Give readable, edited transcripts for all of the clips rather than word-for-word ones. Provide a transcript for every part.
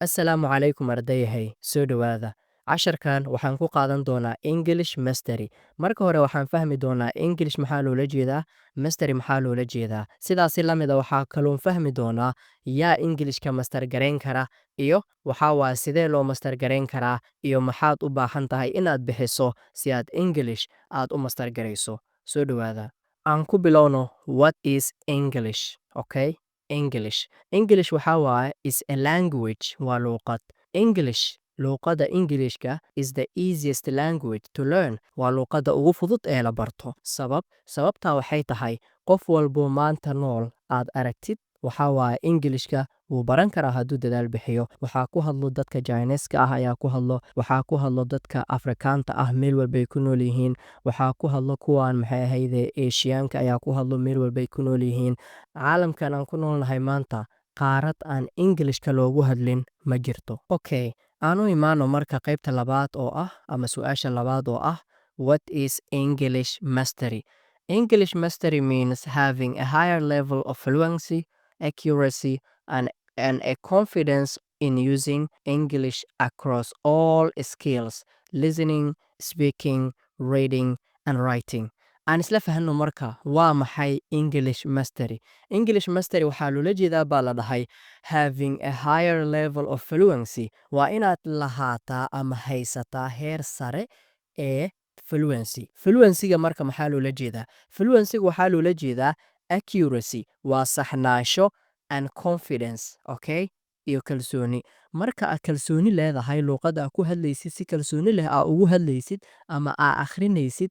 Assalaamu calaykum ardayahay, soo dhowaada. Casharkan waxaan ku qaadan doonaa English Mastery. Marka hore waxaan fahmi doonaa English maxaa loola jeedaa, Mastery maxaa loola jeedaa. Sidaasi la mid a waxaa kaloon fahmi doonaa yaa Englishka master garayn kara, iyo waxaa waa sidee loo master garayn karaa, iyo maxaad u baahan tahay inaad bixiso si aad English aad u master garayso. Soo dhowaada. Aan ku bilowno, what is English? Okay? English. English waxaa waaye is a language, waa luuqad. English, luuqadda Englishka, is the easiest language to learn. Waa luuqadda ugu fudud ee la barto. Sababtaa waxay tahay qof walbo maanta nool aad aragtid waxaa waaye Englishka wuu baran karaa hadduu dadaal bixiyo. Waxaa ku hadlo dadka Chineska ah ayaa ku hadlo, waxaa ku hadlo dadka Afrikaanta ah meel walbay ku nool yihiin, waxaa ku hadlo kuwan, maxay ahayde, Asiyaanka ayaa ku hadlo meel walbay ku nool yihiin. Caalamkan aan ku noolnahay maanta, qaarad aan Englishka loogu hadlin ma jirto. Okay, aan u imaano marka qaybta labaad oo ah ama su-aasha labaad oo ah, what is English mastery? English mastery means having a higher level of fluency, accuracy and a confidence in using English across all skills: listening, speaking, reading and writing. Aan isla fahanno marka, waa maxay English mastery? English mastery waxaa loola jeedaa baa la dhahay having a higher level of fluency, waa inaad lahaataa ama haysataa heer sare ee fluency. Fluencyga marka maxaa loola jeedaa? Fluencyga waxaa loola jeedaa accuracy, waa saxnaansho, and confidence, okay, iyo kalsooni. Marka aad kalsooni leedahay, luuqadda aad ku hadlaysid si kalsooni leh aa ugu hadlaysid ama aa akhrinaysid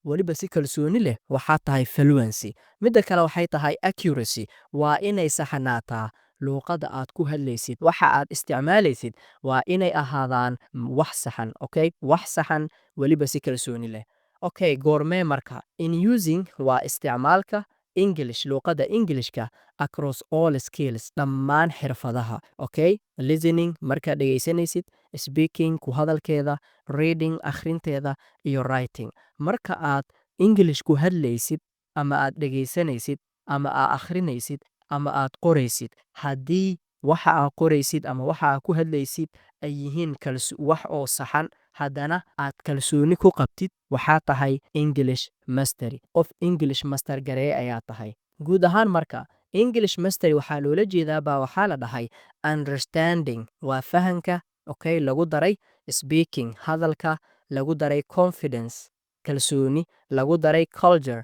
weliba si kalsooni leh, waxaa tahay fluency. Midda kale waxay tahay accuracy, waa inay saxnaataa luuqadda aad ku hadlaysid. Waxa aad isticmaalaysid waa inay ahaadaan wax saxan, okay, wax saxan, weliba si kalsooni leh. Okay, goormee marka? In using, waa isticmaalka, English, luuqadda Englishka, across all skills, dhammaan xirfadaha, okay, listening, markaad dhegaysanaysid, speaking, ku hadalkeeda, reading, akhrinteeda, iyo writing. Marka aad English ku hadlaysid ama aad dhegaysanaysid ama aad akhrinaysid ama aad qoraysid, haddii waxa aad qoraysid ama waxa aad ku hadlaysid ay yihiin wax oo saxan, haddana aad kalsooni ku qabtid, waxaa tahay English mastery. Qof English master gareeye ayaa tahay. Guud ahaan marka English mastery waxaa loola jeedaa baa waxaa la dhahay understanding, waa fahanka, okay, lagu daray speaking, hadalka, lagu daray confidence, kalsooni, lagu daray culture,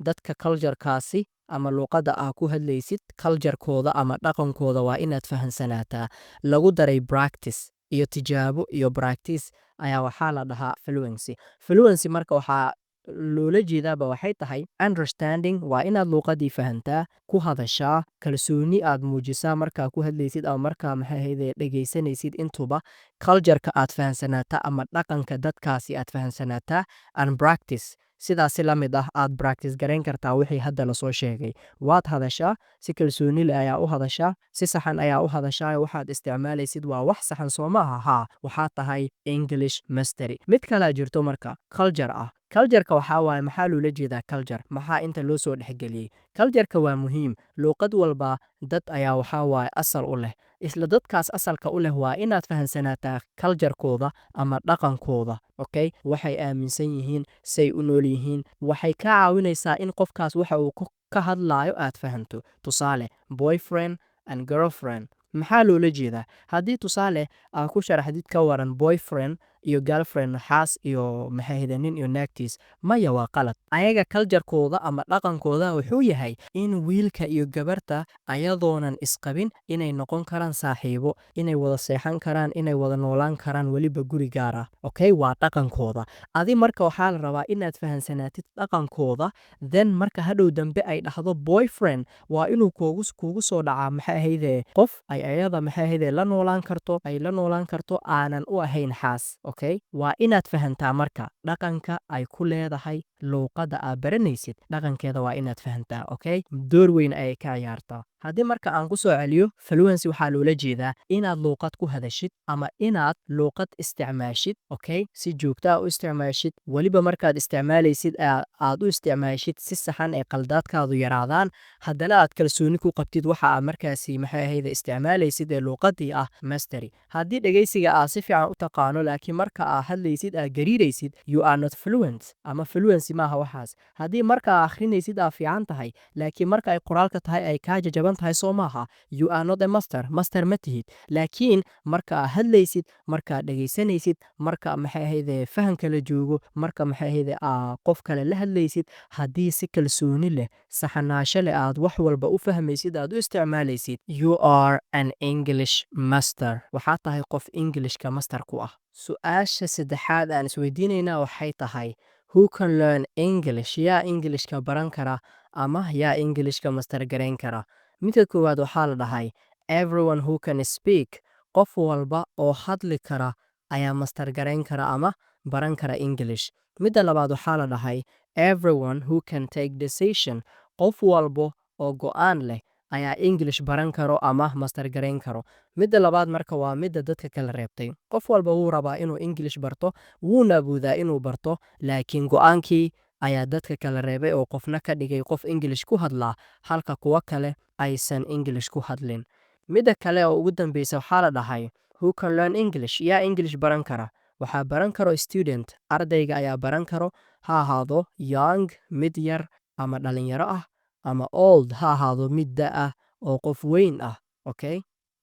dadka culturekaasi ama luuqadda aa ku hadlaysid culturekooda ama dhaqankooda waa inaad fahansanaataa, lagu daray practice iyo tijaabo iyo practice ayaa waxaa la dhahaa fluency. Fluency marka waxaa loola jeedaaba waxay tahay understanding, waa inaad luuqadii fahantaa, ku hadashaa, kalsooni aad muujisaa markaa ku hadlaysid ama markaa, maxay ahayde, dhegaysanaysid intuba, cultureka aad fahansanaataa ama dhaqanka dadkaasi aad fahansanaataa, and practice, sidaasi la mid ah aad practice garayn kartaa wixii hadda lasoo sheegay. Waad hadashaa, si kalsooni leh ayaa u hadashaa, si saxan ayaa u hadashaa, waxaad isticmaalaysid waa wax saxan, soo maaha? Haa, waxaa tahay English mastery. Mid kalaa jirto marka, culture ah. Cultureka waxaa waaye, maxaa loola jeedaa culture? Maxaa inta loo soo dhexgeliyey? Cultureka waa muhiim. Luuqad walba dad ayaa waxaa waaye asal u leh. Isla dadkaas asalka u leh waa inaad fahansanaataa culturekooda ama dhaqankooda, okay, waxay aaminsan yihiin, say u nool yihiin. Waxay ka caawinaysaa in qofkaas waxa uu ka hadlaayo aad fahanto. Tusaale, boyfriend and girlfriend maxaa loola jeedaa? Haddii tusaale aa ku sharaxdid, ka waran boyfriend iyo girlfriend, xaas iyo, maxay ahayde, nin iyo naagtiis? Maya, waa qalad. Ayaga culturekooda ama dhaqankooda wuxuu yahay in wiilka iyo gabarta ayadoonan isqabin inay noqon karaan saaxiibo, inay wada seexan karaan, inay wada noolaan karaan, weliba guri gaar ah. Okay, waa dhaqankooda. Adi marka waxaa la rabaa inaad fahansanaatid dhaqankooda. Then marka hadhow dambe ay dhahdo boyfriend, waa inuu kuugu soo dhacaa, maxay ahayde, qof ay ayada, maxay ahayde, la noolaan karto, ay la noolaan karto, aanan u ahayn xaas. Okay, waa inaad fahantaa marka dhaqanka ay ku leedahay luuqadda aad baranaysid dhaqankeeda, waa inaad fahantaa. Okay, door weyn ayay ka ciyaartaa. Haddii marka aan ku soo celiyo, fluency waxaa loola jeedaa inaad luuqad ku hadashid ama inaad luuqad isticmaashid, okay, si joogta ah u isticmaashid, weliba markaad isticmaalaysid aad u isticmaashid si saxan ee qaldaadkaadu yaraadaan, haddana aad kalsooni ku qabtid waxa aad markaasi, maxay ahayde, isticmaalaysid ee luuqadii ah. Mastery, haddii dhegaysiga aad si fiican u taqaano laakiin marka aad hadlaysid aad gariiraysid, you are not fluent ama fluency maaha waxaas. Haddii marka aad akhrinaysid aad fiican tahay laakiin marka ay qoraalka tahay ay kaa jajaban tahay, soo maaha, you are not a master, master ma tihid. Laakiin marka aad hadlaysid, marka aad dhegaysanaysid, marka, maxay ahayde, fahamka la joogo, marka, maxay ahayde, aa qof kale la hadlaysid, haddii si kalsooni leh, saxanaasho leh aad wax walba u fahmaysid, aad u isticmaalaysid, you are an English master, waxaa tahay qof Englishka master ku ah. Su-aasha saddexaad aan isweydiinaynaa waxay tahay: who can learn English? Yaa Englishka baran kara ama yaa Englishka master garayn kara? Midka koowaad waxaa la dhahay: everyone who can speak. Qof walba oo hadli kara ayaa master garayn kara ama baran kara English. Midda labaad waxaa la dhahay: everyone who can take decision. Qof walbo oo go'aan leh ayaa English baran karo ama master garayn karo. Midda labaad marka waa midda dadka kala reebtay. Qof walba wuu rabaa inuu English barto, wuuna awoodaa inuu barto, laakiin go'aankii ayaa dadka kala reebay oo qofna ka dhigay qof English ku hadlaa halka kuwo kale aysan English ku hadlin. Midda kale oo ugu dambeysa waxaa la dhahay: who can learn English? Yaa English baran kara? Waxaa baran karo student, ardayga ayaa baran karo, ha ahaado young, mid yar ama dhalinyaro ah, ama old, ha ahaado mid da ah oo qof weyn ah.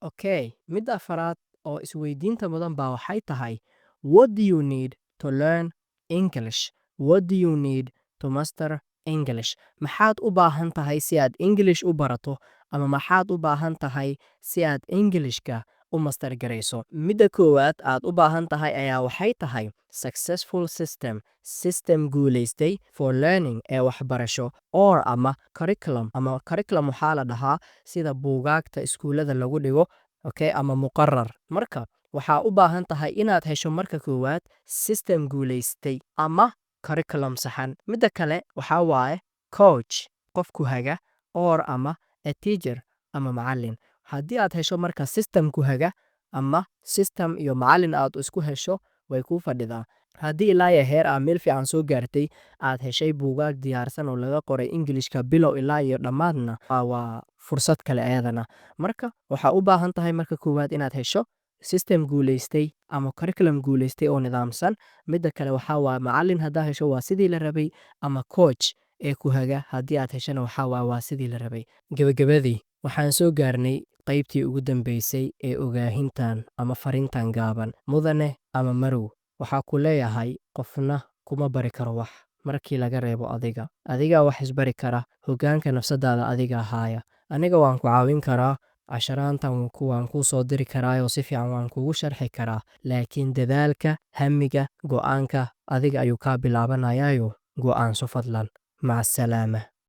Okay, midda afaraad oo isweydiinta mudan baa waxay tahay: what do you need to learn English? What do you need to master English? Maxaad u baahan tahay si aad English u barato ama maxaad u baahan tahay si aad Englishka u master garayso? Midda koowaad aad u baahan tahay ayaa waxay tahay successful system, system guulaystay, for learning, ee waxbarasho, or ama curriculum. Ama curriculum waxaa la dhahaa sida buugaagta iskuullada lagu dhigo, okay, ama muqarar. Marka waxaa u baahan tahay inaad hesho marka koowaad system guulaystay ama curriculum saxan. Midda kale waxaa waaye coach, qofku haga, or ama a teacher, ama macallin. Haddii aad hesho marka system ku haga ama system iyo macallin aad isku hesho, way kuu fadhidaa. Haddii ilaa iyo heer aa meel fiican soo gaartay, aad heshay buugaag diyaarsan oo laga qoray Englishka bilow ilaa iyo dhammaadna, waa fursad kale ayadana. Marka waxaa u baahan tahay marka koowaad inaad hesho system guulaystay ama curriculum guulaystay oo nidaamsan. Midda kale waxaa waa macallin haddaa hesho, waa sidii la rabay, ama coach ee ku haga haddii aad heshana, waxaa waa sidii la rabay. Gebagabadii, waxaan soo gaarnay qaybtii ugu dambeysay ee ogaahintan ama farintan gaaban. Mudane ama marow, waxaa ku leeyahay qofna kuma bari karo wax markii laga reebo adiga. Adigaa wax isbari kara, hoggaanka nafsadaada adiga haaya. Aniga waan ku caawin karaa, casharaantan waan kuu soo diri karaayoo si fiican waan kugu sharxi karaa, laakiin dadaalka, hamiga, go'aanka adiga ayuu kaa bilaabanayaayo go'aanso fadlan. Maca asalaama.